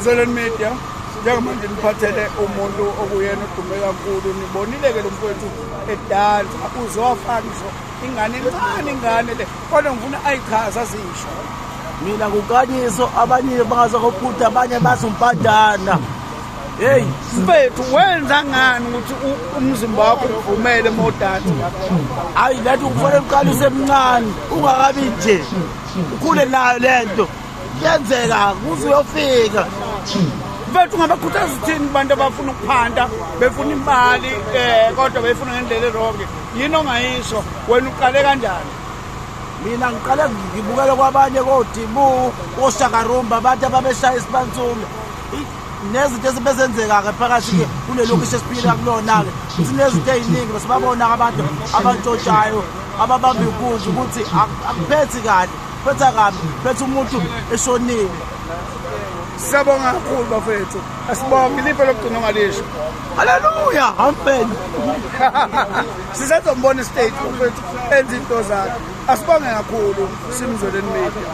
Mzweleni Media, njengamanje niphathele umuntu okuyena odume kakhulu. Nibonile-ke lo mfowethu edansa, uzofa ngisho ingane encane, ingane le, kodwa ngifuna ayichaza azisho. Mina nguNkanyiso, abanye bangaza kophutha, abanye bathi uMpadana. Hey. Mfethu, wenza ngani ukuthi umzimba wakho uvumele uma udansa? Hayi, lento kufanele uqale usemncane, ungakabi nje, ukhule nayo lento, kuyenzeka kuze uyofika. Mfethu, ungabakhuthaza uthini kubantu abafuna ukuphanta, befuna imali, kodwa befuna ngendlela e-wrong? Yini ongayisho? Wena uqale kanjani? Mina ngiqale ngibukele kwabanye, kodibu, oshakarumba, abantu ababeshaya isipansula nezinto ezibezenzeka-ke phakathi-ke kule lokishi esiphila kulona-ke. Sinezinto ey'ningi, besibabona-ke abantu abantshontshayo, ababamba inkunzi, ukuthi akuphethi kahle, kuphetha kabi, phethe umuntu eshonile. Siyabonga kakhulu bafethu, asibonge. Iliphi lokugcina ongalisho? Haleluya, amen. Sisazombona istage bafethu enza into zakhe. Asibonge kakhulu, Simzweleni Media.